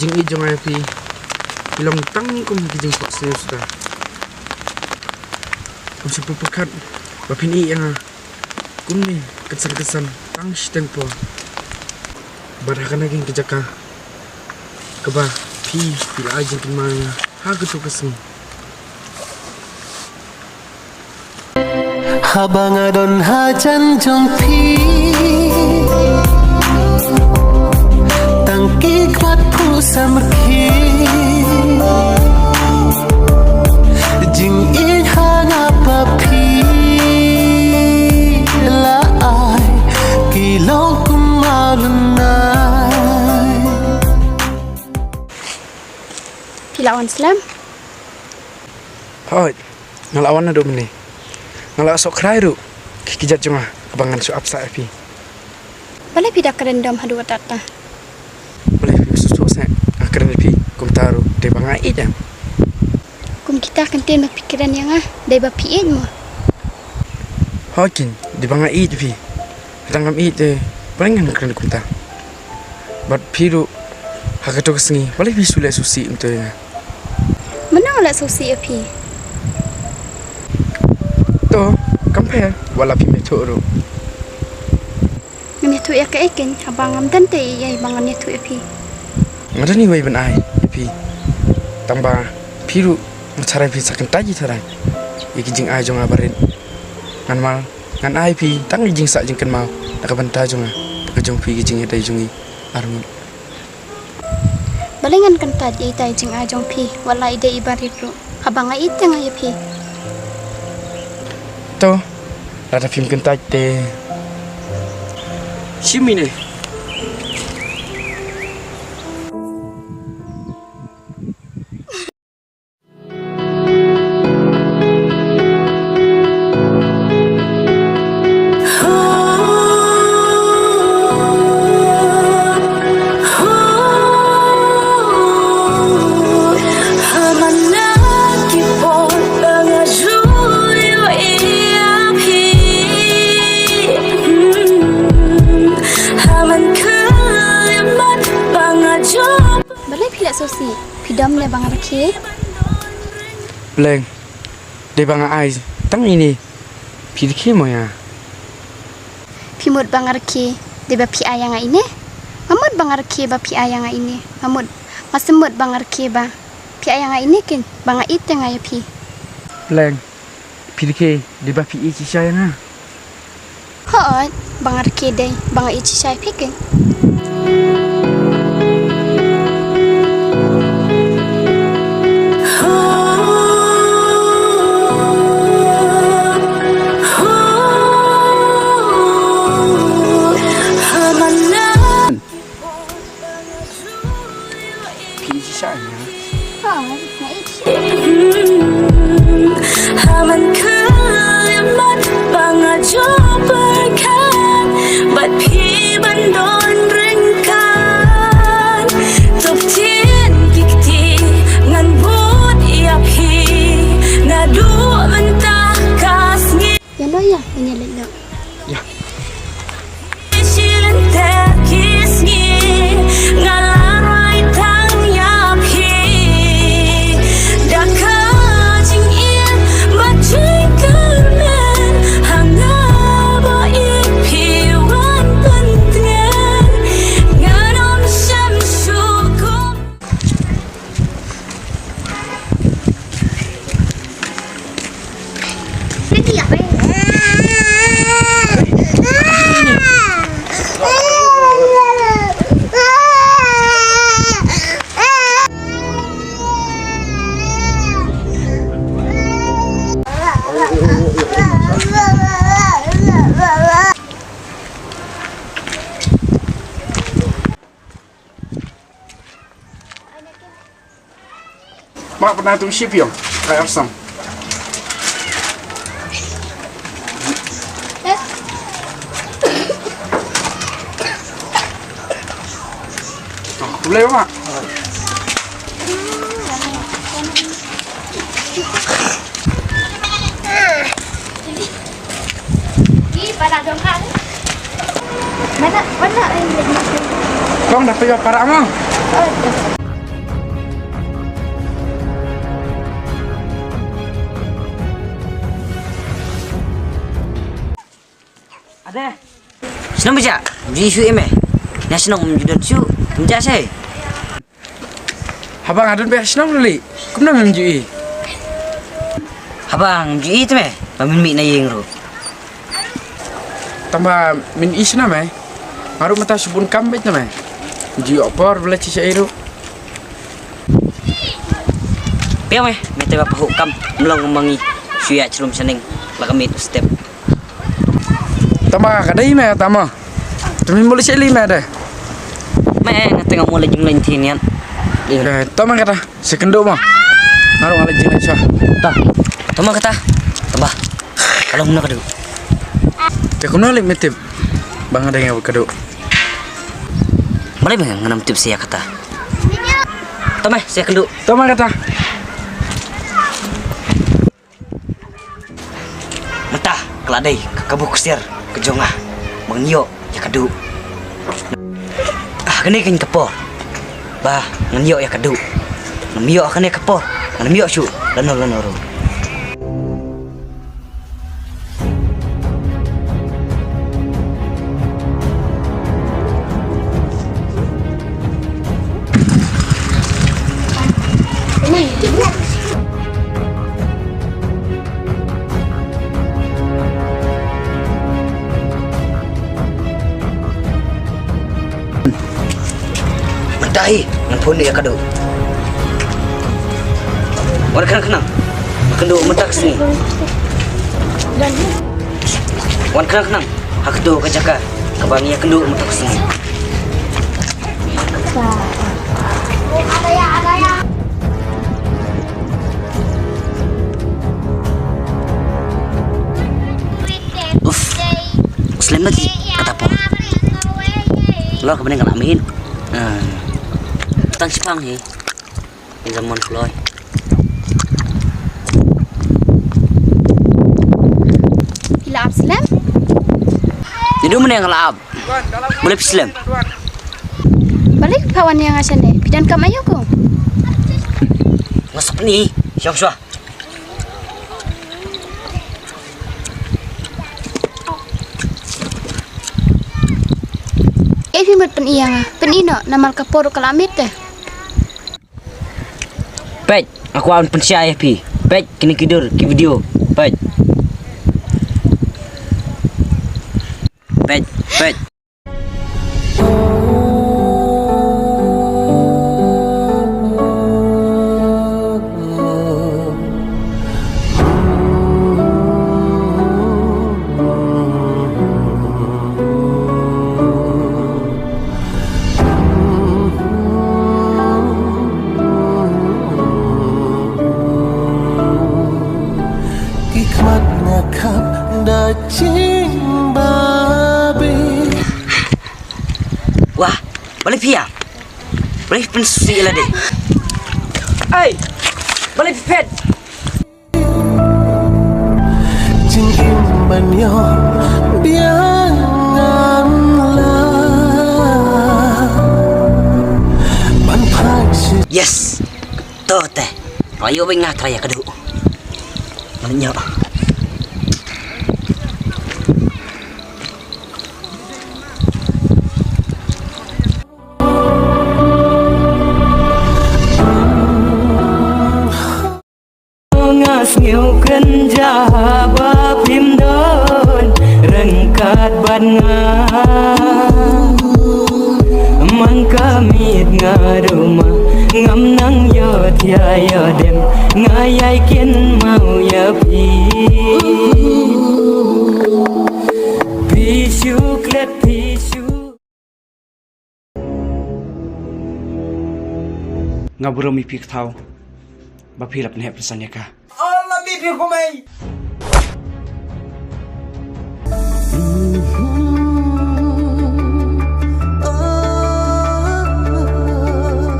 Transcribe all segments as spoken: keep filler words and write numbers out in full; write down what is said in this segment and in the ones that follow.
Jingïeit jong nga ïa phi, phi long tang kum ki jingphohsniew suda. Kam shym pyrkhat ba phin ïeit ïa nga kumne kynsan kynsan tang shiteng por. Bad ha kane ka jaka kaba phi, phi la ai jingkynmaw ïa nga ha kato ka sngi. Haba nga don hajan jong phi, tang ki kbat phu samrkhie. Jingïeit ha nga ba phi la ai, ki long kum u lyngngai. Phi la wan slem? Hooid, nga la wan naduh mynne. Nga la sohkrai ruh ki kjat jong nga kaba ngan shu ap sah ïa phi. Balei phi da kren dom haduh katta katta? Balei phi shu shu seh nga kren ïa phi kumta ruh, dei ba nga ïeit ïa. Kum kita kyntien ba phi kren ïa nga, dei ba phi ïeit mo? Hooid keiñ, dei ba nga ïeit ïa phi. Tang ngam ïeit te balei ngan kren kumta. Bad phi ruh ha kato ka sngi balei phi shu leh shu sih kumta ïa nga? Mano leh shu sih ïa phi? To, kam pher, wat la phim ïathuh ruh. Ngam ïathuh ïa kaei keiñ, haba ngam don te ei ei ba ngan ïathuh ïa phi. Nga don iwei ban ai ïa phi. Tang ba phi ruh nga tharai phin sa kyntait hi tharai ïa ki jingai jong nga barit. Ngan ma, ngan ai phi tang ïa ki jingsah jingkynmaw na ka bynta jong nga, na ka jong phi ki jingïadei jong ngi arngut. Balei ngan kyntait ïa itai jingai jong phi, wat la i dei i barit ruh, haba nga ïeit te nga ïa phi. To, lada phim kyntait te. Shim ine. Balei phi leh shu sih? Phi dom leh ba nga rkhie? Pleng. Dei ba nga ai tang ine. Phi rkhie mo ïa nga? Phi mut ba nga rkhie dei ba phi ai ïa nga ine? Nga mut ba nga rkhie ba phi ai ïa nga ine? Nga mut, nga shu mut ba nga rkhie ba phi ai ïa nga ine keiñ, ba nga ïeit te nga ïa phi. Pleng. Phi rkhie dei ba phi ïeit shisha ïa nga? Hooid, ba nga rkhie dei ba nga ïeit shisha ïa phi keiñ. Phi ïeit shisha ïa nga? Hooid, nga ïeit shisha. Ha man khyllipmat ba nga ju pyrkhat bad phi ban don ryngkat. To ktien ki kti ngan bud ïa phi naduh mynta ka sngi. Ïa noh ïa, ngin ïa leit noh. Ïa. Shi lynter ki sngi nga la rai tang ïa phi. Da ka jingim bad jingkyrmen ha nga ba ïeit phi wan pyntngen. Ngan ym shym shu kum. Ma, pynai tu shipyong. Kai awesome. Boleh, Mak? Kong, dah payah parak, Mang. Ade. Shnong ba jia, ju i shu i me. Nga shnong um ju don shu, um jia shai. Haba nga don ba shnong lili, kumno mem ju i? Haba ngam ju i te me, ba min mih na ïing ruh. Tang ba min i shnong me, nga ruh mynta shu bun kam beit na me. Ju i opor bela chi sha i ruh. Pia me, me te ba pahuh kam, mlong mangi, shu ïa chrum shaneng, la ka mit step. Tama ka dei me tama. Tumi muli seli me de. Me nga tengah muli jinglen tinian. Tama kata, second ma. Naru ngala jinglen sha. Ta. Tama kata. Tama. Kalau muna kadu. Te kumno li metip. Bang ada yang kadu. Balik me nganam tip sia kata. Tama sia kadu. Tama kata. Mynta ka la dei ka kabu ksiar ka jong nga ba ngan ïoh ïa ka duh. Ha kane ka por ba ngan ïoh ïa ka duh, ngam ïoh ha kane ka por, ngam ïoh shuh lano lano ruh. Mynta hi ngan phone ïa ka Duh. Wan khnang khnang. Ka Duh mynta ka sngi. Wan khnang khnang. Ha ka Duh ka jaka kaba ngi ïa ka Duh mynta ka sngi. Uf. Slem na ki kata por. Lo ka bneng ka la min. Ah. Tang sipang hi. Ïa ka mon kloi. Phi la ap slem? Ni du mynne nga la ap. Balei phi slem? Balei phi wan ïa nga shane? Phi don kam aïu ko? Nga sa pyni, shong shwa. Ei phi mut pyni ïa nga. Pyni noh, namar ka por ka la miet te. Peit, nga kwah ban pynshai ïa phi. Peit, kine ki dur, ki video. Peit. Peit, peit. Ki khmat nga khap da jingbabe. Wah, balei phi ïap? Balei phi pynsngewsih ïa lade? Ei, balei phi phet? Jingim ban ïoh biang ngan lah ban phai sha. Yes. To te. Ayo bang nga trai ka Duh. Ngan ïoh. Nga sngew kynja ba phim don ryngkat bad nga. Man ka miet nga ruh ma ngam nang ïoh thiah ïoh dem, nga ïai kynmaw ïa phi. Phi shu klet phi shu. Nga burom ïa phi ka thaw ba phi la pynheh pynsan ïa ka. Allah mi phi kumai.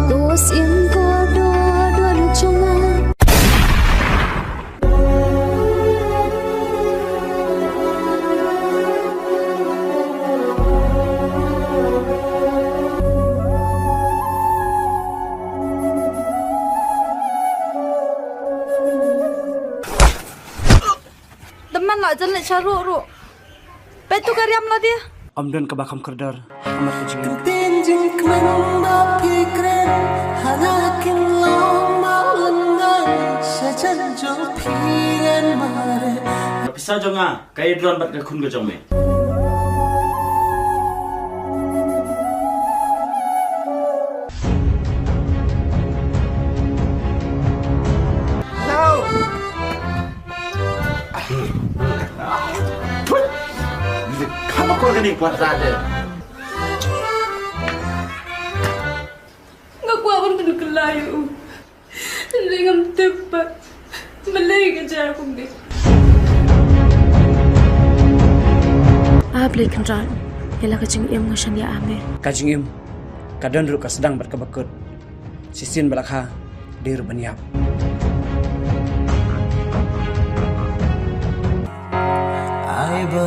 Ko sim ko do do lu chunga. Teman lah jan leh sha ruh ruh. Peit tu ka riam lade. Ym don kaba kham kordor ha mat ka jingim. Ktien jingkmen ba phi kren ha nga kin long malngai sha jan jong phi ngan mareh. Ka pisa jong nga ka ïadon bad ka khun ka jong me. Kham akor kane ka kwah de. Nga kwah ban pynkylla ïa u. Hynrei ngam tip ba balei ka jia kumne. A Blei Kynrad, ïa la ka jingim nga shaniah ha me. Ka jingim ka don ruh ka sdang bad kaba kut. Shisien ba la kha dei ruh ban ïap. Ai ba